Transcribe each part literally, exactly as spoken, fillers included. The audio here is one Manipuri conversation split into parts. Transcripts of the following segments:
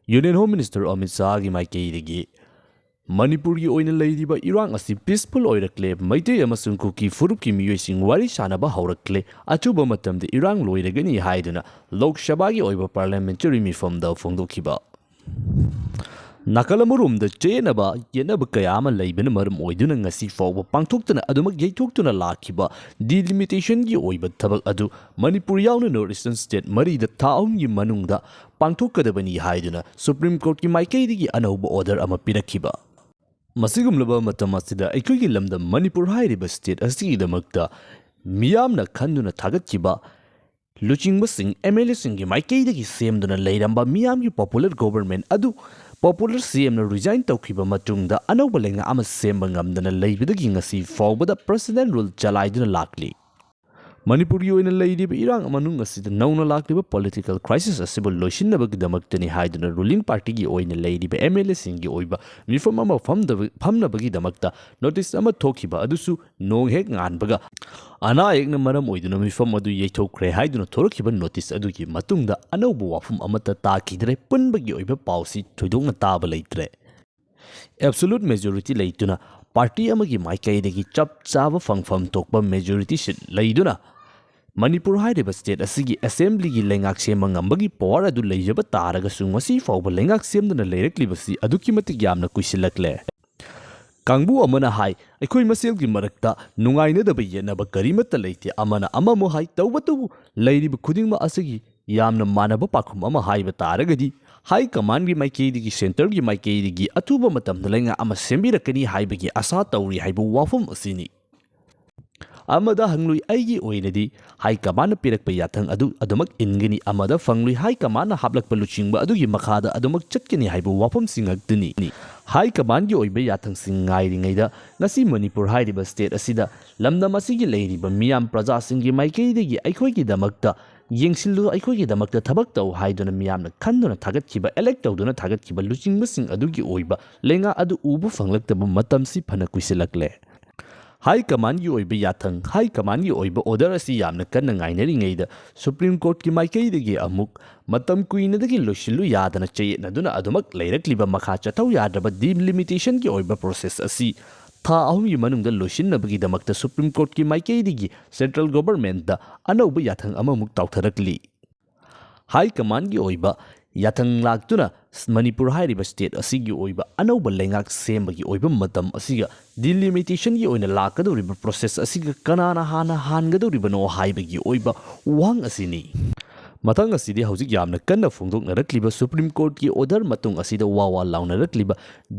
Union Home Minister Amit Shahꯒꯤ ꯃꯥꯏꯀꯩꯗꯒꯤ ꯃꯅꯤꯄꯨꯔꯒꯤ ꯑꯣꯏꯅ ꯂꯩꯔꯤꯕ ꯏꯔꯥꯡ ꯑꯁꯤ peaceful ꯑꯣꯏꯔꯛꯂꯦ, ꯃꯩꯇꯩ ꯑꯃꯁꯨꯡ ꯀꯨꯀꯤ ꯐꯨꯔꯨꯞꯀꯤ ꯃꯤꯑꯣꯏꯁꯤꯡ ꯋꯥꯔꯤ ꯁꯥꯅꯕ ꯍꯧꯔꯛꯂꯦ, ꯑꯊꯨꯕ ꯃꯇꯝꯗ ꯏꯔꯥꯡ ꯂꯣꯏꯔꯒꯅꯤ ꯍꯥꯏꯗꯨꯅ ꯂꯣꯛ ꯁꯚꯥꯒꯤ ꯑꯣꯏꯕ parliamentary ꯃꯤꯐꯝꯗ ꯐꯣꯡꯗꯣꯛꯈꯤꯕ꯫ ꯅꯥꯀꯜ ꯑꯃꯔꯣꯝꯗ ꯆꯌꯦꯠꯅꯕ ꯌꯦꯠꯅꯕ ꯀꯌꯥ ꯑꯃ ꯂꯩꯕꯅ ꯃꯔꯝ ꯑꯣꯏꯗꯨꯅ ꯉꯁꯤ ꯐꯥꯎꯕ ꯄꯥꯡꯊꯣꯛꯇꯅ ꯑꯗꯨꯃꯛ ꯌꯩꯊꯣꯛꯇꯨꯅ ꯂꯥꯛꯈꯤꯕ delimitationꯒꯤ ꯑꯣꯏꯕ ꯊꯕꯛ ꯑꯗꯨ ꯃꯅꯤꯄꯨꯔ ꯌꯥꯎꯅ North Eastern state ꯃꯔꯤꯗ ꯊꯥ ꯑꯍꯨꯝꯒꯤ ꯃꯅꯨꯡꯗ ꯄꯥꯡꯊꯣꯛꯀꯗꯕꯅꯤ ꯍꯥꯏꯗꯨꯅ Supreme Courtꯀꯤ ꯃꯥꯏꯀꯩꯗꯒꯤ ꯑꯅꯧꯕ order ꯑꯃ ꯄꯤꯔꯛꯈꯤꯕ꯫ ꯃꯁꯤꯒꯨꯝꯂꯕ ꯃꯇꯝ ꯑꯁꯤꯗ ꯑꯩꯈꯣꯏꯒꯤ ꯂꯝꯗꯝ ꯃꯅꯤꯄꯨꯔ ꯍꯥꯏꯔꯤꯕ state ꯑꯁꯤꯒꯤꯗꯃꯛꯇ ꯃꯤꯌꯥꯝꯅ ꯈꯟꯗꯨꯅ ꯊꯥꯒꯠꯈꯤꯕ ꯂꯨꯆꯤꯡꯕꯁꯤꯡ, MLAꯁꯤꯡꯒꯤ ꯃꯥꯏꯀꯩꯗꯒꯤ ꯁꯦꯝꯗꯨꯅ ꯂꯩꯔꯝꯕ ꯃꯤꯌꯥꯝꯒꯤ popular government ꯑꯗꯨ popular CMꯅ resign ꯇꯧꯈꯤꯕ ꯃꯇꯨꯡꯗ ꯑꯅꯧꯕ ꯂꯩꯉꯥꯛ ꯑꯃ ꯁꯦꯝꯕ ꯉꯝꯗꯅ ꯂꯩꯕꯗꯒꯤ ꯉꯁꯤ ꯐꯥꯎꯕꯗ President rule ꯆꯂꯥꯏꯗꯨꯅ ꯂꯥꯛꯂꯤ꯫ ꯃꯅꯤꯄꯨꯔꯒꯤ ꯑꯣꯏꯅ ꯂꯩꯔꯤꯕ ꯏꯔꯥꯡ ꯃꯅꯨꯡ ꯑꯁꯤꯗ ꯅꯧꯅ ꯂꯥꯛꯂꯤꯕ political crisis ꯑꯁꯤꯕꯨ ꯂꯣꯏꯁꯤꯟꯅꯕꯒꯤꯗꯃꯛꯇꯅꯤ ꯍꯥꯏꯗꯨꯅ ruling partyꯒꯤ ꯑꯣꯏꯅ ꯂꯩꯔꯤꯕ MLAꯁꯤꯡꯒꯤ ꯑꯣꯏꯕ ꯃꯤꯐꯝ ꯑꯃ ꯐꯝꯗꯕ-, ꯐꯝꯅꯕꯒꯤꯗꯃꯛꯇ notice ꯑꯃ ꯊꯣꯛꯈꯤꯕ ꯑꯗꯨꯁꯨ ꯅꯣꯡ ꯍꯦꯛ ꯉꯥꯟꯕꯒ ꯑꯅꯥ ꯑꯌꯦꯛꯅ ꯃꯔꯝ ꯑꯣꯏꯗꯨꯅ ꯃꯤꯐꯝ ꯑꯗꯨ ꯌꯩꯊꯣꯛꯈ꯭ꯔꯦ ꯍꯥꯏꯗꯨꯅ ꯊꯣꯔꯛꯈꯤꯕ notice ꯑꯗꯨꯒꯤ ꯃꯇꯨꯡꯗ ꯑꯅꯧꯕ ꯋꯥꯐꯝ ꯑꯃꯠꯇ ꯇꯥꯈꯤꯗ꯭ꯔꯦ꯫ ꯄꯨꯟꯕꯒꯤ ꯑꯣꯏꯕ ꯄꯥꯎꯁꯤ ꯊꯣꯏꯗꯣꯛꯅ ꯇꯥꯕ ꯂꯩꯇ꯭ꯔꯦ꯫ Absolute majority ꯂꯩꯇꯨꯅ party ꯑꯃꯒꯤ ꯃꯥꯏꯀꯩꯗꯒꯤ ꯆꯞ ꯆꯥꯕ ꯐꯪꯐꯝ ꯊꯣꯛꯄ majority seat ꯂꯩꯗꯨꯅ ꯃꯅꯤꯄꯨꯔ ꯍꯥꯏꯔꯤꯕ state ꯑꯁꯤꯒꯤ assemblyꯒꯤ ꯂꯩꯉꯥꯛ ꯁꯦꯝꯕ ꯉꯝꯕꯒꯤ power ꯑꯗꯨ ꯂꯩꯖꯕ ꯇꯥꯔꯒꯁꯨ ꯉꯁꯤ ꯐꯥꯎꯕ ꯂꯩꯉꯥꯛ ꯁꯦꯝꯗꯨꯅ ꯂꯩꯔꯛꯂꯤꯕꯁꯤ ꯑꯗꯨꯛꯀꯤ ꯃꯇꯤꯛ ꯌꯥꯝꯅ ꯀꯨꯏꯁꯤꯜꯂꯛꯂꯦ꯫ ꯀꯥꯡꯕꯨ ꯑꯃꯅ ꯍꯥꯏ, "ꯑꯩꯈꯣꯏ ꯃꯁꯦꯜꯒꯤ ꯃꯔꯛꯇ ꯅꯨꯡꯉꯥꯏꯅꯗꯕ ꯌꯦꯠꯅꯕ ꯀꯔꯤꯃꯠꯇ ꯂꯩꯇꯦ"꯫ ꯑꯃꯅ ꯑꯃꯃꯨꯛ ꯍꯥꯏ, "ꯇꯧꯕꯇꯕꯨ ꯂꯩꯔꯤꯕ ꯈꯨꯗꯤꯡꯃꯛ ꯑꯁꯤꯒꯤ ꯌꯥꯝꯅ ꯃꯥꯟꯅꯕ ꯄꯥꯎꯈꯨꯝ ꯑꯃ ꯍꯥꯏꯕ ꯇꯥꯔꯒꯗꯤ, high commandꯒꯤ ꯃꯥꯏꯀꯩꯗꯒꯤ, centreꯒꯤ ꯃꯥꯏꯀꯩꯗꯒꯤ ꯑꯊꯨꯕ ꯃꯇꯝꯗ ꯂꯩꯉꯥꯛ ꯑꯃ ꯁꯦꯝꯕꯤꯔꯛꯀꯅꯤ ꯍꯥꯏꯕꯒꯤ ꯑꯁꯥ ꯇꯧꯔꯤ" ꯍꯥꯏꯕ ꯋꯥꯐꯝ ꯑꯁꯤꯅꯤ꯫ ꯑꯃꯗ ꯍꯪꯂꯨꯏ, "ꯑꯩꯒꯤ ꯑꯣꯏꯅꯗꯤ high commandꯅ ꯄꯤꯔꯛꯄ ꯌꯥꯊꯪ ꯑꯗꯨ ꯑꯗꯨꯃꯛ ꯏꯟꯒꯅꯤ"꯫ ꯑꯃꯗ ꯐꯪꯂꯨꯏ, "High commandꯅ ꯍꯥꯞꯂꯛꯄ ꯂꯨꯆꯤꯡꯕ ꯑꯗꯨꯒꯤ ꯃꯈꯥꯗ ꯑꯗꯨꯃꯛ ꯆꯠꯀꯅꯤ" ꯍꯥꯏꯕ ꯋꯥꯐꯝꯁꯤꯡ ꯉꯥꯛꯇꯅꯤ꯫ High commandꯒꯤ ꯑꯣꯏꯕ ꯌꯥꯊꯪꯁꯤꯡ ꯉꯥꯏꯔꯤꯉꯩꯗ ꯉꯁꯤ ꯃꯅꯤꯄꯨꯔ ꯍꯥꯏꯔꯤꯕ state ꯑꯁꯤꯗ ꯂꯝꯗꯝ ꯑꯁꯤꯒꯤ ꯂꯩꯔꯤꯕ ꯃꯤꯌꯥꯝ ꯄ꯭ꯔꯖꯥꯁꯤꯡꯒꯤ ꯃꯥꯏꯀꯩꯗꯒꯤ ꯑꯩꯈꯣꯏꯒꯤꯗꯃꯛꯇ ꯌꯦꯡꯁꯤꯜꯂꯨ, ꯑꯩꯈꯣꯏꯒꯤꯗꯃꯛꯇ ꯊꯕꯛ ꯇꯧ ꯍꯥꯏꯗꯨꯅ ꯃꯤꯌꯥꯝꯅ ꯈꯟꯗꯨꯅ ꯊꯥꯒꯠꯈꯤꯕ, elect ꯇꯧꯗꯨꯅ ꯊꯥꯒꯠꯈꯤꯕ ꯂꯨꯆꯤꯡꯕꯁꯤꯡ ꯑꯗꯨꯒꯤ ꯑꯣꯏꯕ ꯂꯩꯉꯥꯛ ꯑꯗꯨ ꯎꯕ ꯐꯪꯂꯛꯇꯕ ꯃꯇꯝꯁꯤ ꯐꯅ ꯀꯨꯏꯁꯤꯜꯂꯛꯂꯦ꯫ ꯍꯥꯏ ꯀꯃꯥꯟꯒꯤ ꯑꯣꯏꯕ ꯌꯥꯊꯪ, ꯍꯥꯏ ꯀꯃꯥꯟꯒꯤ ꯑꯣꯏꯕ ꯑꯣꯔꯗꯔ ꯑꯁꯤ ꯌꯥꯝꯅ ꯀꯟꯅ ꯉꯥꯏꯅꯔꯤꯉꯩꯗ, ꯁꯨꯄ꯭ꯔꯤꯝ ꯀꯣꯔꯠꯀꯤ ꯃꯥꯏꯀꯩꯗꯒꯤ ꯑꯃꯨꯛ ꯃꯇꯝ ꯀꯨꯏꯅꯗꯒꯤ ꯂꯣꯏꯁꯤꯜꯂꯨ ꯌꯥꯗꯅ ꯆꯌꯦꯠꯅꯗꯨꯅ ꯑꯗꯨꯃꯛ ꯂꯩꯔꯛꯂꯤꯕ ꯃꯈꯥ ꯆꯠꯊꯧ ꯌꯥꯗ꯭ꯔꯕ ꯗꯤꯂꯤꯃꯤꯇꯦꯁꯟꯒꯤ ꯑꯣꯏꯕ ꯄ꯭ꯔꯣꯁꯦꯁ ꯑꯁꯤ ꯊꯥ ꯑꯍꯨꯝꯒꯤ ꯃꯅꯨꯡꯗ ꯂꯣꯏꯁꯤꯟꯅꯕꯒꯤꯗꯃꯛꯇ ꯁꯨꯄ꯭ꯔꯤꯝ ꯀꯣꯔꯠꯀꯤ ꯃꯥꯏꯀꯩꯗꯒꯤ ꯁꯦꯟꯇ꯭ꯔꯦꯜ ꯒꯣꯚꯔꯟꯃꯦꯟꯠꯇ ꯑꯅꯧꯕ ꯌꯥꯊꯪ ꯑꯃꯃꯨꯛ ꯇꯥꯎꯊꯔꯛꯂꯤ꯫ ꯍꯥꯏ ꯀꯃꯥꯟꯒꯤ ꯑꯣꯏꯕ ꯌꯥꯊꯪ ꯂꯥꯛꯇꯨꯅ ꯃꯅꯤꯄꯨꯔ ꯍꯥꯏꯔꯤꯕ ꯁ꯭ꯇꯦꯠ ꯑꯁꯤꯒꯤ ꯑꯣꯏꯕ ꯑꯅꯧꯕ ꯂꯩꯉꯥꯛ ꯁꯦꯝꯕꯒꯤ ꯑꯣꯏꯕ ꯃꯇꯝ ꯑꯁꯤꯒ ꯗꯤꯂꯤꯃꯤꯇꯦꯁꯟꯒꯤ ꯑꯣꯏꯅ ꯂꯥꯛꯀꯗꯧꯔꯤꯕ ꯄ꯭ꯔꯣꯁꯦꯁ ꯑꯁꯤꯒ ꯀꯅꯥꯅ ꯍꯥꯟꯅ ꯍꯥꯟꯒꯗꯧꯔꯤꯕꯅꯣ ꯍꯥꯏꯕꯒꯤ ꯑꯣꯏꯕ ꯋꯥꯍꯪ ꯑꯁꯤꯅꯤ꯫ ꯃꯊꯪ ꯑꯁꯤꯗꯤ ꯍꯧꯖꯤꯛ ꯌꯥꯝꯅ ꯀꯟꯅ ꯐꯣꯡꯗꯣꯛꯅꯔꯛꯂꯤꯕ ꯁꯨꯄ꯭ꯔꯤꯝ ꯀꯣꯔꯠꯀꯤ ꯑꯣꯔꯗꯔ ꯃꯇꯨꯡ ꯑꯁꯤꯗ ꯋꯥ ꯋꯥ ꯂꯥꯎꯅꯔꯛꯂꯤꯕ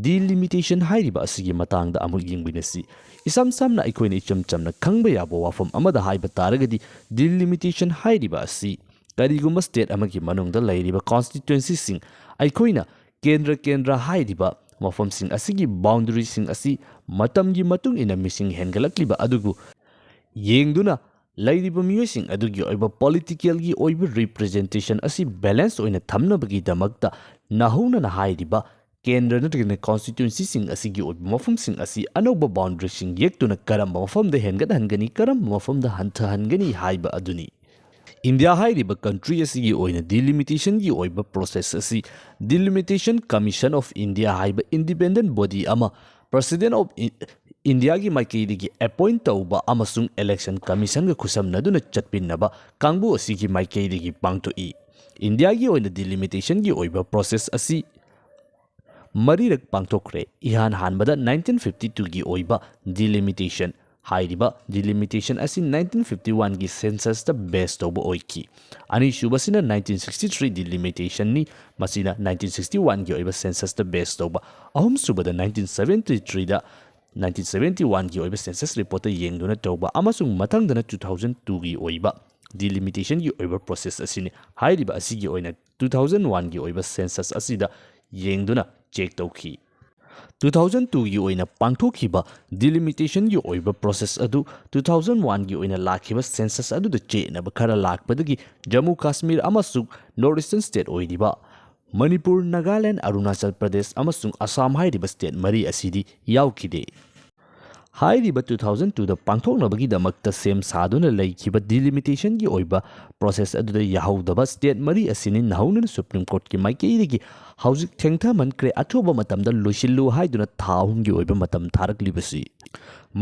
ꯗꯤꯂꯤꯃꯤꯇꯦꯁꯟ ꯍꯥꯏꯔꯤꯕ ꯑꯁꯤꯒꯤ ꯃꯇꯥꯡꯗ ꯑꯃꯨꯛ ꯌꯦꯡꯃꯤꯟꯅꯁꯤ꯫ ꯏꯁꯝ ꯁꯝꯅ ꯑꯩꯈꯣꯏꯅ ꯏꯆꯝ ꯆꯝꯅ ꯈꯪꯕ ꯌꯥꯕ ꯋꯥꯐꯝ ꯑꯃꯗ ꯍꯥꯏꯕ ꯇꯥꯔꯒꯗꯤ, ꯗꯤꯂꯤꯃꯤꯇꯦꯁꯟ ꯍꯥꯏꯔꯤꯕ ꯑꯁꯤ ꯀꯔꯤꯒꯨꯝꯕ ꯁ꯭ꯇꯦꯠ ꯑꯃꯒꯤ ꯃꯅꯨꯡꯗ ꯂꯩꯔꯤꯕ ꯀꯣꯟꯁꯇꯤꯇ꯭ꯋꯦꯟꯁꯤꯁꯤꯡ, ꯑꯩꯈꯣꯏꯅ ꯀꯦꯟꯗ꯭ꯔ ꯀꯦꯟꯗ꯭ꯔ ꯍꯥꯏꯔꯤꯕ ꯃꯐꯝꯁꯤꯡ ꯑꯁꯤꯒꯤ ꯕꯥꯎꯟꯗꯔꯤꯁꯤꯡ ꯑꯁꯤ ꯃꯇꯝꯒꯤ ꯃꯇꯨꯡ ꯏꯟꯅ ꯃꯤꯁꯤꯡ ꯍꯦꯟꯒꯠꯂꯛꯂꯤꯕ ꯑꯗꯨꯕꯨ ꯌꯦꯡꯗꯨꯅ ꯂꯩꯔꯤꯕ ꯃꯤꯑꯣꯏꯁꯤꯡ ꯑꯗꯨꯒꯤ ꯑꯣꯏꯕ ꯄꯣꯂꯤꯇꯤꯀꯦꯜꯒꯤ ꯑꯣꯏꯕ ꯔꯤꯄ꯭ꯔꯖꯦꯟꯇꯦꯁꯟ ꯑꯁꯤ ꯕꯦꯂꯦꯟꯁ ꯑꯣꯏꯅ ꯊꯝꯅꯕꯒꯤꯗꯃꯛꯇ ꯅꯧꯍꯧꯅꯅ ꯍꯥꯏꯔꯤꯕ ꯀꯦꯟꯗ꯭ꯔ ꯅꯠꯇ꯭ꯔꯒꯅ ꯀꯣꯟꯁꯇꯤꯇ꯭ꯋꯦꯟꯁꯤꯁꯤꯡ ꯑꯁꯤꯒꯤ ꯑꯣꯏꯕ ꯃꯐꯝꯁꯤꯡ ꯑꯁꯤ ꯑꯅꯧꯕ ꯕꯥꯎꯟꯗꯔꯤꯁꯤꯡ ꯌꯦꯛꯇꯨꯅ ꯀꯔꯝꯕ ꯃꯐꯝꯗ ꯍꯦꯟꯒꯠꯍꯟꯒꯅꯤ, ꯀꯔꯝꯕ ꯃꯐꯝꯗ ꯍꯟꯊꯍꯟꯒꯅꯤ ꯍꯥꯏꯕ ꯑꯗꯨꯅꯤ꯫ ꯏꯟꯗꯤꯌꯥ ꯍꯥꯏꯔꯤꯕ ꯀꯟꯇ꯭ꯔꯤ ꯑꯁꯤꯒꯤ ꯑꯣꯏꯅ ꯗꯤꯂꯤꯃꯤꯇꯦꯁꯟꯒꯤ ꯑꯣꯏꯕ ꯄ꯭ꯔꯣꯁꯦꯁ ꯑꯁꯤ Delimitation Commission of India ꯍꯥꯏꯕ ꯏꯟꯗꯤꯄꯦꯟꯗꯦꯟꯠ ꯕꯣꯗꯤ ꯑꯃ ꯄ꯭ꯔꯁꯤꯗꯦꯟꯠ ꯑꯣꯐ ꯏꯟꯗꯤꯌꯥꯒꯤ ꯃꯥꯏꯀꯩꯗꯒꯤ ꯑꯦꯄꯣꯏꯟꯠ ꯇꯧꯕ ꯑꯃꯁꯨꯡ ꯏꯂꯦꯛꯁꯟ ꯀꯃꯤꯁꯟꯒ ꯈꯨꯠꯁꯝꯅꯗꯨꯅ ꯆꯠꯃꯤꯟꯅꯕ ꯀꯥꯡꯕꯨ ꯑꯁꯤꯒꯤ ꯃꯥꯏꯀꯩꯗꯒꯤ ꯄꯥꯡꯊꯣꯛꯏ꯫ ꯏꯟꯗꯤꯌꯥꯒꯤ ꯑꯣꯏꯅ ꯗꯤꯂꯤꯃꯤꯇꯦꯁꯟꯒꯤ ꯑꯣꯏꯕ ꯄ꯭ꯔꯣꯁꯦꯁ ꯑꯁꯤ ꯃꯔꯤꯔꯛ ꯄꯥꯡꯊꯣꯛꯈ꯭ꯔꯦ꯫ ꯏꯍꯥꯟ ꯍꯥꯟꯕꯗ ꯅꯥꯏꯟꯇꯤꯟ ꯐꯤꯐꯇꯤ ꯇꯨꯒꯤ ꯑꯣꯏꯕ ꯗꯤꯂꯤꯃꯤꯇꯦꯁꯟ꯫ ꯍꯥꯏꯔꯤꯕ ꯗꯤꯂꯤꯃꯤꯇꯦꯁꯟ ꯑꯁꯤ ꯅꯥꯏꯟꯇꯤꯟ ꯐꯤꯐꯇꯤ ꯋꯥꯟꯒꯤ ꯁꯦꯟꯁꯁꯇ ꯕꯦꯁ ꯇꯧꯕ ꯑꯣꯏꯈꯤ꯫ ꯑꯅꯤꯁꯨꯕꯁꯤꯅ ꯅꯥꯏꯟꯇꯤꯟ ꯁꯤꯛꯁꯇꯤ ꯊ꯭ꯔꯤ ꯗꯤꯂꯤꯃꯤꯇꯦꯁꯟꯅꯤ꯫ ꯃꯁꯤꯅ ꯅꯥꯏꯟꯇꯤꯟ ꯁꯤꯛꯁꯇꯤ ꯋꯥꯟꯒꯤ ꯑꯣꯏꯕ ꯁꯦꯟꯁꯁꯇ ꯕꯦꯁ ꯇꯧꯕ꯫ ꯑꯍꯨꯝꯁꯨꯕꯗ ꯅꯥꯏꯟꯇꯤꯟ ꯁꯕꯦꯟꯇꯤ ꯊ꯭ꯔꯤꯗ, ꯅꯥꯏꯟꯇꯤꯟ ꯁꯕꯦꯟꯇꯤ ꯋꯥꯟꯒꯤ ꯑꯣꯏꯕ ꯁꯦꯟꯁꯁ ꯔꯤꯄꯣꯔꯠꯇ ꯌꯦꯡꯗꯨꯅ ꯇꯧꯕ, ꯑꯃꯁꯨꯡ ꯃꯊꯪꯗꯅ ꯇꯨ ꯊꯥꯎꯖꯟ ꯇꯨꯒꯤ ꯑꯣꯏꯕ ꯗꯤꯂꯤꯃꯤꯇꯦꯁꯟꯒꯤ ꯑꯣꯏꯕ ꯄ꯭ꯔꯣꯁꯦꯁ ꯑꯁꯤꯅꯤ꯫ ꯍꯥꯏꯔꯤꯕ ꯑꯁꯤꯒꯤ ꯑꯣꯏꯅ ꯇꯨ ꯊꯥꯎꯖꯟ ꯋꯥꯟꯒꯤ ꯑꯣꯏꯕ ꯁꯦꯟꯁꯁ ꯑꯁꯤꯗ ꯌꯦꯡꯗꯨꯅ ꯆꯦꯛ ꯇꯧꯈꯤ꯫ ꯇꯨ ꯊꯥꯎꯖꯟ ꯇꯨꯒꯤ ꯑꯣꯏꯅ ꯄꯥꯡꯊꯣꯛꯈꯤꯕ ꯗꯤꯂꯤꯃꯤꯇꯦꯁꯟꯒꯤ ꯑꯣꯏꯕ ꯄ꯭ꯔꯣꯁꯦꯁ ꯑꯗꯨ ꯇꯨ ꯊꯥꯎꯖꯟ ꯋꯥꯟꯒꯤ ꯑꯣꯏꯅ ꯂꯥꯛꯈꯤꯕ ꯁꯦꯟꯁꯁ ꯑꯗꯨꯗ ꯆꯦꯠꯅꯕ ꯈꯔ ꯂꯥꯛꯄꯗꯒꯤ ꯖꯝꯃꯨ ꯀꯥꯁꯃꯤꯔ ꯑꯃꯁꯨꯡ ꯅꯣꯔꯠ ꯏꯁꯇꯔꯟ ꯁ꯭ꯇꯦꯠ ꯑꯣꯏꯔꯤꯕ ꯃꯅꯤꯄꯨꯔ, ꯅꯥꯒꯥꯂꯦꯟ, ꯑꯔꯨꯅꯥꯆꯜ ꯄ꯭ꯔꯗꯦꯁ ꯑꯃꯁꯨꯡ ꯑꯁꯥꯝ ꯍꯥꯏꯔꯤꯕ ꯁ꯭ꯇꯦꯠ ꯃꯔꯤ ꯑꯁꯤꯗꯤ ꯌꯥꯎꯈꯤꯗꯦ꯫ ꯍꯥꯏꯔꯤꯕ ꯇꯨ ꯊꯥꯎꯖꯟ ꯇꯨꯗ ꯄꯥꯡꯊꯣꯛꯅꯕꯒꯤꯗꯃꯛꯇ ꯁꯦꯝ ꯁꯥꯗꯨꯅ ꯂꯩꯈꯤꯕ ꯗꯤꯂꯤꯃꯤꯇꯦꯁꯟꯒꯤ ꯑꯣꯏꯕ ꯄ꯭ꯔꯣꯁꯦꯁ ꯑꯗꯨꯗ ꯌꯥꯍꯧꯗꯕ ꯁ꯭ꯇꯦꯠ ꯃꯔꯤ ꯑꯁꯤꯅꯤ ꯅꯧꯍꯧꯅꯅ ꯁꯨꯄ꯭ꯔꯤꯝ ꯀꯣꯔꯠꯀꯤ ꯃꯥꯏꯀꯩꯗꯒꯤ ꯍꯧꯖꯤꯛ ꯊꯦꯡꯊꯃꯟꯈ꯭ꯔꯦ, ꯑꯊꯨꯕ ꯃꯇꯝꯗ ꯂꯣꯏꯁꯤꯜꯂꯨ ꯍꯥꯏꯗꯨꯅ ꯊꯥ ꯑꯍꯨꯝꯒꯤ ꯑꯣꯏꯕ ꯃꯇꯝ ꯊꯥꯔꯛꯂꯤꯕꯁꯤ꯫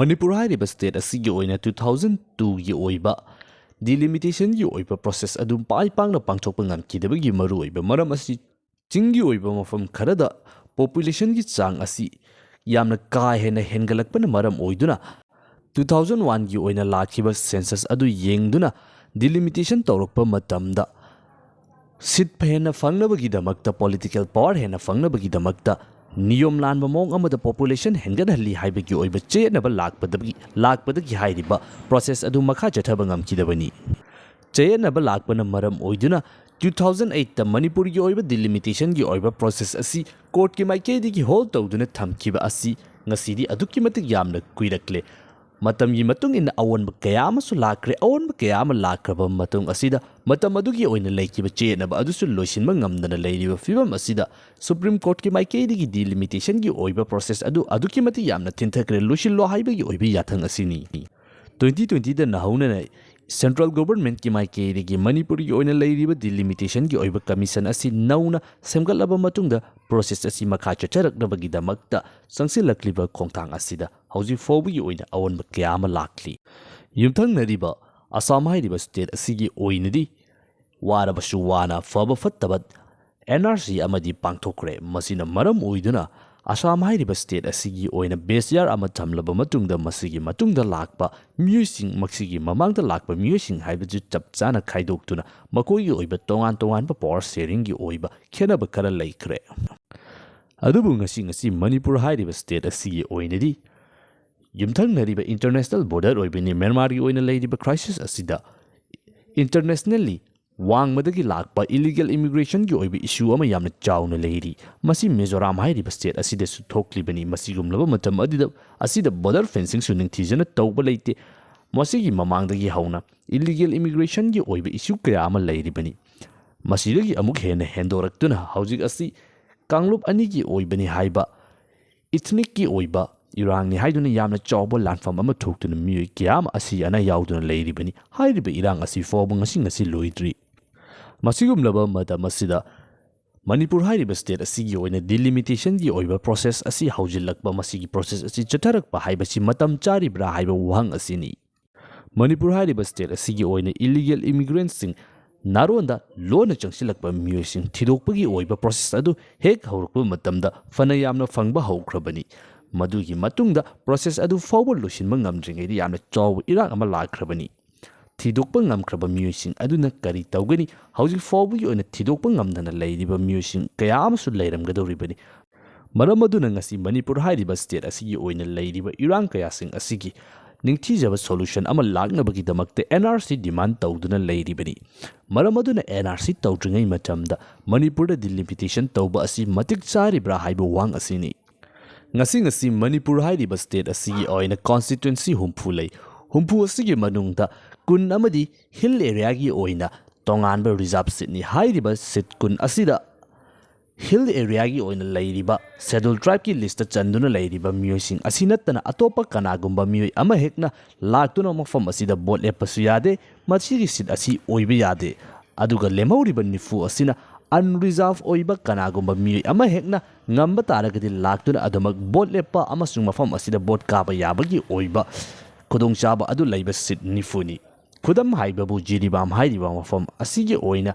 ꯃꯅꯤꯄꯨꯔ ꯍꯥꯏꯔꯤꯕ ꯁ꯭ꯇꯦꯠ ꯑꯁꯤꯒꯤ ꯑꯣꯏꯅ ꯇꯨ ꯊꯥꯎꯖꯟ ꯇꯨꯒꯤ ꯑꯣꯏꯕ ꯗꯤꯂꯤꯃꯤꯇꯦꯁꯟꯒꯤ ꯑꯣꯏꯕ ꯄ꯭ꯔꯣꯁꯦꯁ ꯑꯗꯨ ꯃꯥꯏ ꯄꯥꯛꯅ ꯄꯥꯡꯊꯣꯛꯄ ꯉꯝꯈꯤꯗꯕꯒꯤ ꯃꯔꯨꯑꯣꯏꯕ ꯃꯔꯝ ꯑꯁꯤ ꯆꯤꯡꯒꯤ ꯑꯣꯏꯕ ꯃꯐꯝ ꯈꯔꯗ ꯄꯣꯄꯨꯂꯦꯁꯟꯒꯤ ꯆꯥꯡ ꯑꯁꯤ ꯌꯥꯝꯅ ꯀꯥ ꯍꯦꯟꯅ ꯍꯦꯟꯒꯠꯂꯛꯄꯅ ꯃꯔꯝ ꯑꯣꯏꯗꯨꯅ ꯇꯨ ꯊꯥꯎꯖꯟ ꯋꯥꯟꯒꯤ ꯑꯣꯏꯅ ꯂꯥꯛꯈꯤꯕ ꯁꯦꯟꯁꯁ ꯑꯗꯨ ꯌꯦꯡꯗꯨꯅ ꯗꯤꯂꯤꯃꯤꯇꯦꯁꯟ ꯇꯧꯔꯛꯄ ꯃꯇꯝꯗ ꯁꯤꯠ ꯍꯦꯟꯅ ꯐꯪꯅꯕꯒꯤꯗꯃꯛꯇ, ꯄꯣꯂꯤꯇꯤꯀꯦꯜ ꯄꯋꯥꯔ ꯍꯦꯟꯅ ꯐꯪꯅꯕꯒꯤꯗꯃꯛꯇ ꯅꯤꯌꯣꯝ ꯂꯥꯟꯕ ꯃꯑꯣꯡ ꯑꯃꯗ ꯄꯣꯄꯨꯂꯦꯁꯟ ꯍꯦꯟꯒꯠꯍꯜꯂꯤ ꯍꯥꯏꯕꯒꯤ ꯑꯣꯏꯕ ꯆꯌꯦꯠꯅꯕ ꯂꯥꯛꯄꯗꯒꯤ, ꯂꯥꯛꯄꯗꯒꯤ ꯍꯥꯏꯔꯤꯕ ꯄ꯭ꯔꯣꯁꯦꯁ ꯑꯗꯨ ꯃꯈꯥ ꯆꯠꯊꯕ ꯉꯝꯈꯤꯗꯕꯅꯤ꯫ ꯆꯌꯦꯠꯅꯕ ꯂꯥꯛꯄꯅ ꯃꯔꯝ ꯑꯣꯏꯗꯨꯅ ꯇꯨ ꯊꯥꯎꯖꯟ ꯑꯩꯠꯇ ꯃꯅꯤꯄꯨꯔꯒꯤ ꯑꯣꯏꯕ ꯗꯤꯂꯤꯃꯤꯇꯦꯁꯟꯒꯤ ꯑꯣꯏꯕ ꯄ꯭ꯔꯣꯁꯦꯁ ꯑꯁꯤ ꯀꯣꯔꯠꯀꯤ ꯃꯥꯏꯀꯩꯗꯒꯤ ꯍꯣꯜ ꯇꯧꯗꯨꯅ ꯊꯝꯈꯤꯕ ꯑꯁꯤ ꯉꯁꯤꯗꯤ ꯑꯗꯨꯛꯀꯤ ꯃꯇꯤꯛ ꯌꯥꯝꯅ ꯀꯨꯏꯔꯛꯂꯦ꯫ ꯃꯇꯝꯒꯤ ꯃꯇꯨꯡ ꯏꯟꯅ ꯑꯑꯣꯟꯕ ꯀꯌꯥ ꯑꯃꯁꯨ ꯂꯥꯛꯈ꯭ꯔꯦ꯫ ꯑꯑꯣꯟꯕ ꯀꯌꯥ ꯑꯃ ꯂꯥꯛꯈ꯭ꯔꯕ ꯃꯇꯨꯡ ꯑꯁꯤꯗ ꯃꯇꯝ ꯑꯗꯨꯒꯤ ꯑꯣꯏꯅ ꯂꯩꯈꯤꯕ ꯆꯌꯦꯠꯅꯕ ꯑꯗꯨꯁꯨ ꯂꯣꯏꯁꯤꯟꯕ ꯉꯝꯗꯅ ꯂꯩꯔꯤꯕ ꯐꯤꯕꯝ ꯑꯁꯤꯗ ꯁꯨꯄ꯭ꯔꯤꯝ ꯀꯣꯔꯠꯀꯤ ꯃꯥꯏꯀꯩꯗꯒꯤ ꯗꯤꯂꯤꯃꯤꯇꯦꯁꯟꯒꯤ ꯑꯣꯏꯕ ꯄ꯭ꯔꯣꯁꯦꯁ ꯑꯗꯨ ꯑꯗꯨꯛꯀꯤ ꯃꯇꯤꯛ ꯌꯥꯝꯅ ꯊꯤꯟꯊꯈ꯭ꯔꯦ꯫ ꯂꯣꯏꯁꯤꯜꯂꯣ ꯍꯥꯏꯕꯒꯤ ꯑꯣꯏꯕ ꯌꯥꯊꯪ ꯑꯁꯤꯅꯤ꯫ ꯇ꯭ꯋꯦꯟꯇꯤ ꯇ꯭ꯋꯦꯟꯇꯤꯗ ꯅꯧꯍꯧꯅꯅ ꯁꯦꯟꯇ꯭ꯔꯦꯜ ꯒꯣꯚꯔꯟꯃꯦꯟꯠꯀꯤ ꯃꯥꯏꯀꯩꯗꯒꯤ ꯃꯅꯤꯄꯨꯔꯒꯤ ꯑꯣꯏꯅ ꯂꯩꯔꯤꯕ ꯗꯤꯂꯤꯃꯤꯇꯦꯁꯟꯒꯤ ꯑꯣꯏꯕ ꯀꯃꯤꯁꯟ ꯑꯁꯤ ꯅꯧꯅ ꯁꯦꯝꯒꯠꯂꯕ ꯃꯇꯨꯡꯗ ꯄ꯭ꯔꯣꯁꯦꯁ ꯑꯁꯤ ꯃꯈꯥ ꯆꯠꯊꯔꯛꯅꯕꯒꯤꯗꯃꯛꯇ ꯆꯪꯁꯤꯜꯂꯛꯂꯤꯕ ꯈꯣꯡꯊꯥꯡ ꯑꯁꯤꯗ ꯍꯧꯖꯤꯛ ꯐꯥꯎꯕꯒꯤ ꯑꯣꯏꯅ ꯑꯑꯣꯟꯕ ꯀꯌꯥ ꯑꯃ ꯂꯥꯛꯂꯤ꯫ ꯌꯨꯝꯊꯪꯅꯔꯤꯕ ꯑꯁꯥꯝ ꯍꯥꯏꯔꯤꯕ ꯁ꯭ꯇꯦꯠ ꯑꯁꯤꯒꯤ ꯑꯣꯏꯅꯗꯤ ꯋꯥꯔꯕꯁꯨ ꯋꯥꯅ, ꯐꯕ ꯐꯠꯇꯕ ꯑꯦꯟ ꯑꯥꯔ ꯁꯤ ꯑꯃꯗꯤ ꯄꯥꯡꯊꯣꯛꯈ꯭ꯔꯦ꯫ ꯃꯁꯤꯅ ꯃꯔꯝ ꯑꯣꯏꯗꯨꯅ ꯑꯁꯥꯝ ꯍꯥꯏꯔꯤꯕ ꯁ꯭ꯇꯦꯠ ꯑꯁꯤꯒꯤ ꯑꯣꯏꯅ ꯕꯦꯁ ꯌꯥꯔ ꯑꯃ ꯊꯝꯂꯕ ꯃꯇꯨꯡꯗ ꯃꯁꯤꯒꯤ ꯃꯇꯨꯡꯗ ꯂꯥꯛꯄ ꯃꯤꯑꯣꯏꯁꯤꯡ, ꯃꯁꯤꯒꯤ ꯃꯃꯥꯡꯗ ꯂꯥꯛꯄ ꯃꯤꯑꯣꯏꯁꯤꯡ ꯍꯥꯏꯕꯗꯨ ꯆꯞ ꯆꯥꯅ ꯈꯥꯏꯗꯣꯛꯇꯨꯅ ꯃꯈꯣꯏꯒꯤ ꯑꯣꯏꯕ ꯇꯣꯉꯥꯟ ꯇꯣꯉꯥꯟꯕ ꯄꯋꯥꯔ ꯁꯦꯔꯤꯡꯒꯤ ꯑꯣꯏꯕ ꯈꯦꯠꯅꯕ ꯈꯔ ꯂꯩꯈ꯭ꯔꯦ꯫ ꯑꯗꯨꯕꯨ ꯉꯁꯤ, ꯉꯁꯤ ꯃꯅꯤꯄꯨꯔ ꯍꯥꯏꯔꯤꯕ ꯁ꯭ꯇꯦꯠ ꯑꯁꯤꯒꯤ ꯑꯣꯏꯅꯗꯤ ꯌꯨꯝꯊꯪꯅꯔꯤꯕ ꯏꯟꯇꯔꯅꯦꯁꯅꯦꯜ ꯕꯣꯔꯗꯔ ꯑꯣꯏꯕꯅꯤ꯫ ꯃ꯭ꯌꯥꯟꯃꯥꯔꯒꯤ ꯑꯣꯏꯅ ꯂꯩꯔꯤꯕ ꯀ꯭ꯔꯥꯏꯁꯤꯁ ꯑꯁꯤꯗ ꯏꯟꯇꯔꯅꯦꯁꯅꯦꯜꯂꯤ ꯋꯥꯡꯃꯗꯒꯤ ꯂꯥꯛꯄ ꯏꯂꯤꯒꯦꯜ ꯏꯃꯤꯒ꯭ꯔꯦꯁꯟꯒꯤ ꯑꯣꯏꯕ ꯏꯁꯨ ꯑꯃ ꯌꯥꯝꯅ ꯆꯥꯎꯅ ꯂꯩꯔꯤ꯫ ꯃꯁꯤ ꯃꯤꯖꯣꯔꯥꯝ ꯍꯥꯏꯔꯤꯕ ꯁ꯭ꯇꯦꯠ ꯑꯁꯤꯗꯁꯨ ꯊꯣꯛꯂꯤꯕꯅꯤ꯫ ꯃꯁꯤꯒꯨꯝꯂꯕ ꯃꯇꯝ ꯑꯗꯨꯗ, ꯑꯁꯤꯗ ꯕꯣꯔꯗꯔ ꯐꯦꯟꯁꯤꯡꯁꯨ ꯅꯤꯡꯊꯤꯖꯅ ꯇꯧꯕ ꯂꯩꯇꯦ꯫ ꯃꯁꯤꯒꯤ ꯃꯃꯥꯡꯗꯒꯤ ꯍꯧꯅ ꯏꯂꯤꯒꯦꯜ ꯏꯃꯤꯒ꯭ꯔꯦꯁꯟꯒꯤ ꯑꯣꯏꯕ ꯏꯁꯨ ꯀꯌꯥ ꯑꯃ ꯂꯩꯔꯤꯕꯅꯤ꯫ ꯃꯁꯤꯗꯒꯤ ꯑꯃꯨꯛ ꯍꯦꯟꯅ ꯍꯦꯟꯗꯣꯔꯛꯇꯨꯅ ꯍꯧꯖꯤꯛ ꯑꯁꯤ ꯀꯥꯡꯂꯨꯞ ꯑꯅꯤꯒꯤ ꯑꯣꯏꯕꯅꯤ ꯍꯥꯏꯕ ꯏꯊꯅꯤꯛꯀꯤ ꯑꯣꯏꯕ ꯏꯔꯥꯡꯅꯤ ꯍꯥꯏꯗꯨꯅ ꯌꯥꯝꯅ ꯆꯥꯎꯕ ꯂꯥꯟꯐꯝ ꯑꯃ ꯊꯣꯛꯇꯨꯅ ꯃꯤꯑꯣꯏ ꯀꯌꯥ ꯑꯃ ꯑꯁꯤ ꯑꯅꯥ ꯌꯥꯎꯗꯨꯅ ꯂꯩꯔꯤꯕꯅꯤ꯫ ꯍꯥꯏꯔꯤꯕ ꯏꯔꯥꯡ ꯑꯁꯤ ꯐꯥꯎꯕ ꯉꯁꯤ ꯉꯁꯤ ꯂꯣꯏꯗ꯭ꯔꯤ꯫ ꯃꯁꯤꯒꯨꯝꯂꯕ ꯃꯇꯝ ꯑꯁꯤꯗ ꯃꯅꯤꯄꯨꯔ ꯍꯥꯏꯔꯤꯕ state ꯑꯁꯤꯒꯤ ꯑꯣꯏꯅ delimitationꯒꯤ ꯑꯣꯏꯕ process ꯑꯁꯤ ꯍꯧꯖꯤꯜꯂꯛꯄ, ꯃꯁꯤꯒꯤ process ꯑꯁꯤ ꯆꯠꯊꯔꯛꯄ ꯍꯥꯏꯕꯁꯤ ꯃꯇꯝ ꯆꯥꯔꯤꯕ꯭ꯔꯥ ꯍꯥꯏꯕ ꯋꯥꯍꯪ ꯑꯁꯤꯅꯤ꯫ ꯃꯅꯤꯄꯨꯔ ꯍꯥꯏꯔꯤꯕ state ꯑꯁꯤꯒꯤ ꯑꯣꯏꯅ illegal immigrantꯁꯤꯡ, ꯅꯥꯔꯣꯟꯗ ꯂꯣꯟꯅ ꯆꯪꯁꯤꯜꯂꯛꯄ ꯃꯤꯑꯣꯏꯁꯤꯡ ꯊꯤꯗꯣꯛꯄꯒꯤ ꯑꯣꯏꯕ process ꯑꯗꯨ ꯍꯦꯛ ꯍꯧꯔꯛꯄ ꯃꯇꯝꯗ ꯐꯅ ꯌꯥꯝꯅ ꯐꯪꯕ ꯍꯧꯈ꯭ꯔꯕꯅꯤ꯫ ꯃꯗꯨꯒꯤ ꯃꯇꯨꯡꯗ process ꯑꯗꯨ ꯐꯥꯎꯕ ꯂꯣꯏꯁꯤꯟꯕ ꯉꯝꯗ꯭ꯔꯤꯉꯩꯗ ꯌꯥꯝꯅ ꯆꯥꯎꯕ ꯏꯔꯥꯡ ꯑꯃ ꯂꯥꯛꯈ꯭ꯔꯕꯅꯤ꯫ ꯊꯤꯗꯣꯛꯄ ꯉꯝꯈ꯭ꯔꯕ ꯃꯤꯑꯣꯏꯁꯤꯡ ꯑꯗꯨꯅ ꯀꯔꯤ ꯇꯧꯒꯅꯤ? ꯍꯧꯖꯤꯛ ꯐꯥꯎꯕꯒꯤ ꯑꯣꯏꯅ ꯊꯤꯗꯣꯛꯄ ꯉꯝꯗꯅ ꯂꯩꯔꯤꯕ ꯃꯤꯑꯣꯏꯁꯤꯡ ꯀꯌꯥ ꯑꯃꯁꯨ ꯂꯩꯔꯝꯒꯗꯧꯔꯤꯕꯅꯤ꯫ ꯃꯔꯝ ꯑꯗꯨꯅ ꯉꯁꯤ ꯃꯅꯤꯄꯨꯔ ꯍꯥꯏꯔꯤꯕ state ꯑꯁꯤꯒꯤ ꯑꯣꯏꯅ ꯂꯩꯔꯤꯕ ꯏꯔꯥꯡ ꯀꯌꯥꯁꯤꯡ ꯑꯁꯤꯒꯤ ꯅꯤꯡꯊꯤꯖꯕ solution ꯑꯃ ꯂꯥꯛꯅꯕꯒꯤꯗꯃꯛꯇ NRC demand ꯇꯧꯗꯨꯅ ꯂꯩꯔꯤꯕꯅꯤ꯫ ꯃꯔꯝ ꯑꯗꯨꯅ NRC ꯇꯧꯗ꯭ꯔꯤꯉꯩ ꯃꯇꯝꯗ ꯃꯅꯤꯄꯨꯔꯗ delimitation ꯇꯧꯕ ꯑꯁꯤ ꯃꯇꯤꯛ ꯆꯥꯔꯤꯕ꯭ꯔꯥ ꯍꯥꯏꯕ ꯋꯥꯍꯪ ꯑꯁꯤꯅꯤ꯫ ꯉꯁꯤ ꯉꯁꯤ ꯃꯅꯤꯄꯨꯔ ꯍꯥꯏꯔꯤꯕ state ꯑꯁꯤꯒꯤ ꯑꯣꯏꯅ constituency ꯍꯨꯝꯐꯨ ꯂꯩ꯫ ꯍꯨꯝꯐꯨ ꯑꯁꯤꯒꯤ ꯃꯅꯨꯡꯗ ꯀꯨꯟ ꯑꯃꯗꯤ hill areaꯒꯤ ꯑꯣꯏꯅ ꯇꯣꯉꯥꯟꯕ reserve seatꯅꯤ꯫ ꯍꯥꯏꯔꯤꯕ seat ꯀꯨꯟ ꯑꯁꯤꯗ hill areaꯒꯤ ꯑꯣꯏꯅ ꯂꯩꯔꯤꯕ schedule tribeꯀꯤ listꯇ ꯆꯟꯗꯨꯅ ꯂꯩꯔꯤꯕ ꯃꯤꯑꯣꯏꯁꯤꯡ ꯑꯁꯤ ꯅꯠꯇꯅ ꯑꯇꯣꯞꯄ ꯀꯅꯥꯒꯨꯝꯕ ꯃꯤꯑꯣꯏ ꯑꯃꯍꯦꯛꯅ ꯂꯥꯛꯇꯨꯅ ꯃꯐꯝ ꯑꯁꯤꯗ vote ꯂꯦꯞꯄꯁꯨ ꯌꯥꯗꯦ꯫ ꯃꯁꯤꯒꯤ seat ꯑꯁꯤ ꯑꯣꯏꯕ ꯌꯥꯗꯦ꯫ ꯑꯗꯨꯒ ꯂꯦꯝꯍꯧꯔꯤꯕ ꯅꯤꯐꯨ ꯑꯁꯤꯅ unreserved ꯑꯣꯏꯕ ꯀꯅꯥꯒꯨꯝꯕ ꯃꯤꯑꯣꯏ ꯑꯃꯍꯦꯛꯅ ꯉꯝꯕ ꯇꯥꯔꯒꯗꯤ ꯂꯥꯛꯇꯨꯅ ꯑꯗꯨꯃꯛ vote ꯂꯦꯞꯄ ꯑꯃꯁꯨꯡ ꯃꯐꯝ ꯑꯁꯤꯗ vote ꯀꯥꯕ ꯌꯥꯕꯒꯤ ꯑꯣꯏꯕ ꯈꯨꯗꯣꯡꯆꯥꯕ ꯑꯗꯨ ꯂꯩꯕ seat ꯅꯤꯐꯨꯅꯤ꯫ ꯈꯨꯗꯝ ꯍꯥꯏꯕꯕꯨ ꯖꯤꯔꯤꯕꯥꯝ ꯍꯥꯏꯔꯤꯕ ꯃꯐꯝ ꯑꯁꯤꯒꯤ ꯑꯣꯏꯅ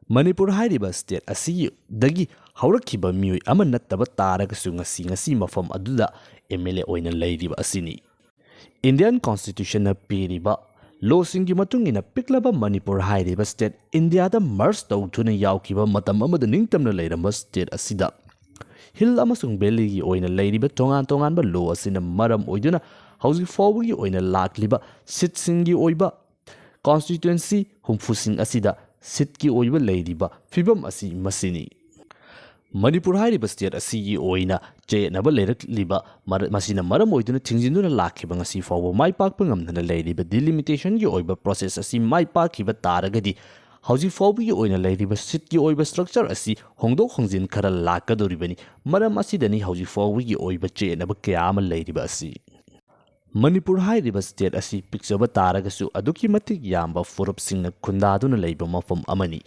ꯃꯅꯤꯄꯨꯔ ꯍꯥꯏꯔꯤꯕ state ꯑꯁꯤꯗꯒꯤ ꯍꯧꯔꯛꯈꯤꯕ ꯃꯤꯑꯣꯏ ꯑꯃ ꯅꯠꯇꯕ ꯇꯥꯔꯒꯁꯨ ꯉꯁꯤ ꯉꯁꯤ ꯃꯐꯝ ꯑꯗꯨꯗ MLA ꯑꯣꯏꯅ ꯂꯩꯔꯤꯕ ꯑꯁꯤꯅꯤ꯫ Indian Constitutionꯅ ꯄꯤꯔꯤꯕ lawꯁꯤꯡꯒꯤ ꯃꯇꯨꯡ ꯏꯟꯅ ꯄꯤꯛꯂꯕ ꯃꯅꯤꯄꯨꯔ ꯍꯥꯏꯔꯤꯕ state ꯏꯟꯗꯤꯌꯥꯗ merge ꯇꯧꯗꯨꯅ ꯌꯥꯎꯈꯤꯕ ꯃꯇꯝ ꯑꯃꯗ ꯅꯤꯡꯇꯝꯅ ꯂꯩꯔꯝꯕ state ꯑꯁꯤꯗ hill ꯑꯃꯁꯨꯡ valleyꯒꯤ ꯑꯣꯏꯅ ꯂꯩꯔꯤꯕ ꯇꯣꯉꯥꯟ ꯇꯣꯉꯥꯟꯕ law ꯑꯁꯤꯅ ꯃꯔꯝ ꯑꯣꯏꯗꯨꯅ ꯍꯧꯖꯤꯛ ꯐꯥꯎꯕꯒꯤ ꯑꯣꯏꯅ ꯂꯥꯛꯂꯤꯕ seatꯁꯤꯡꯒꯤ ꯑꯣꯏꯕ constituency ꯍꯨꯝꯐꯨꯁꯤꯡ ꯑꯁꯤꯗ seatꯀꯤ ꯑꯣꯏꯕ ꯂꯩꯔꯤꯕ ꯐꯤꯕꯝ ꯑꯁꯤ ꯃꯁꯤꯅꯤ꯫ ꯃꯅꯤꯄꯨꯔ ꯍꯥꯏꯔꯤꯕ state ꯑꯁꯤꯒꯤ ꯑꯣꯏꯅ ꯆꯌꯦꯠꯅꯕ ꯂꯩꯔꯛꯂꯤꯕ ꯃꯔ-, ꯃꯁꯤꯅ ꯃꯔꯝ ꯑꯣꯏꯗꯨꯅ ꯊꯤꯡꯖꯤꯟꯗꯨꯅ ꯂꯥꯛꯈꯤꯕ ꯉꯁꯤ ꯐꯥꯎꯕ ꯃꯥꯏ ꯄꯥꯛꯄ ꯉꯝꯗꯅ ꯂꯩꯔꯤꯕ delimitationꯒꯤ ꯑꯣꯏꯕ process ꯑꯁꯤ ꯃꯥꯏ ꯄꯥꯛꯈꯤꯕ ꯇꯥꯔꯒꯗꯤ ꯍꯧꯖꯤꯛ ꯐꯥꯎꯕꯒꯤ ꯑꯣꯏꯅ ꯂꯩꯔꯤꯕ ꯁꯤꯠꯀꯤ ꯑꯣꯏꯕ ꯁ꯭ꯇ꯭ꯔꯛꯆꯔ ꯑꯁꯤ ꯍꯣꯡꯗꯣꯛ ꯍꯣꯡꯖꯤꯟ ꯈꯔ ꯂꯥꯛꯀꯗꯧꯔꯤꯕꯅꯤ꯫ ꯃꯔꯝ ꯑꯁꯤꯗꯅꯤ ꯍꯧꯖꯤꯛ ꯐꯥꯎꯕꯒꯤ ꯑꯣꯏꯕ ꯆꯦꯠꯅꯕ ꯀꯌꯥ ꯑꯃ ꯂꯩꯔꯤꯕ ꯑꯁꯤ꯫ ꯃꯅꯤꯄꯨꯔ ꯍꯥꯏꯔꯤꯕ ꯁ꯭ꯇꯦꯠ ꯑꯁꯤ ꯄꯤꯛꯆꯕ ꯇꯥꯔꯒꯁꯨ ꯑꯗꯨꯛꯀꯤ ꯃꯇꯤꯛ ꯌꯥꯝꯕ ꯐꯨꯔꯨꯞꯁꯤꯡꯅ ꯈꯨꯟꯗꯥꯗꯨꯅ ꯂꯩꯕ ꯃꯐꯝ ꯑꯃꯅꯤ꯫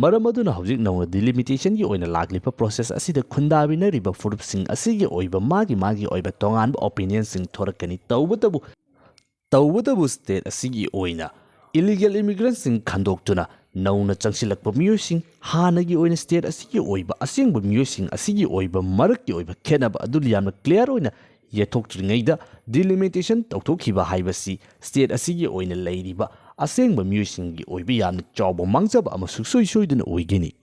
ꯃꯔꯝ ꯑꯗꯨꯅ ꯍꯧꯖꯤꯛ ꯅꯧꯅ ꯗꯤꯂꯤꯃꯤꯇꯦꯁꯟꯒꯤ ꯑꯣꯏꯅ ꯂꯥꯛꯂꯤꯕ ꯄ꯭ꯔꯣꯁꯦꯁ ꯑꯁꯤꯗ ꯈꯨꯟꯗꯥꯃꯤꯟꯅꯔꯤꯕ ꯐꯨꯔꯨꯞꯁꯤꯡ ꯑꯁꯤꯒꯤ ꯑꯣꯏꯕ ꯃꯥꯒꯤ ꯃꯥꯒꯤ ꯑꯣꯏꯕ ꯇꯣꯉꯥꯟꯕ ꯑꯣꯄꯤꯅꯤꯌꯟꯁꯤꯡ ꯊꯣꯔꯛꯀꯅꯤ꯫ ꯇꯧꯕꯇꯕꯨ ꯇꯧꯕꯇꯕꯨ ꯁ꯭ꯇꯦꯠ ꯑꯁꯤꯒꯤ ꯑꯣꯏꯅ ꯏꯂꯤꯒꯦꯜ ꯏꯃꯤꯒ꯭ꯔꯦꯟꯠꯁꯤꯡ ꯈꯟꯗꯣꯛꯇꯨꯅ ꯅꯧꯅ ꯆꯪꯁꯤꯜꯂꯛꯄ ꯃꯤꯑꯣꯏꯁꯤꯡ, ꯍꯥꯟꯅꯒꯤ ꯑꯣꯏꯅ ꯁ꯭ꯇꯦꯠ ꯑꯁꯤꯒꯤ ꯑꯣꯏꯕ ꯑꯁꯦꯡꯕ ꯃꯤꯑꯣꯏꯁꯤꯡ ꯑꯁꯤꯒꯤ ꯑꯣꯏꯕ ꯃꯔꯛꯀꯤ ꯑꯣꯏꯕ ꯈꯦꯠꯅꯕ ꯑꯗꯨ ꯌꯥꯝꯅ ꯀ꯭ꯂꯤꯌꯥꯔ ꯑꯣꯏꯅ ꯌꯦꯛꯊꯣꯛꯇ꯭ꯔꯤꯉꯩꯗ, ꯗꯤꯂꯤꯃꯤꯇꯦꯁꯟ ꯇꯧꯊꯣꯛꯈꯤꯕ ꯍꯥꯏꯕꯁꯤ ꯁ꯭ꯇꯦꯠ ꯑꯁꯤꯒꯤ ꯑꯣꯏꯅ ꯂꯩꯔꯤꯕ ꯑꯁꯦꯡꯕ ꯃꯤꯑꯣꯏꯁꯤꯡꯒꯤ ꯑꯣꯏꯕ ꯌꯥꯝꯅ ꯆꯥꯎꯕ ꯃꯥꯡꯖꯕ ꯑꯃ ꯁꯨꯡꯁꯣꯏ ꯁꯣꯏꯗꯅ ꯑꯣꯏꯒꯅꯤ꯫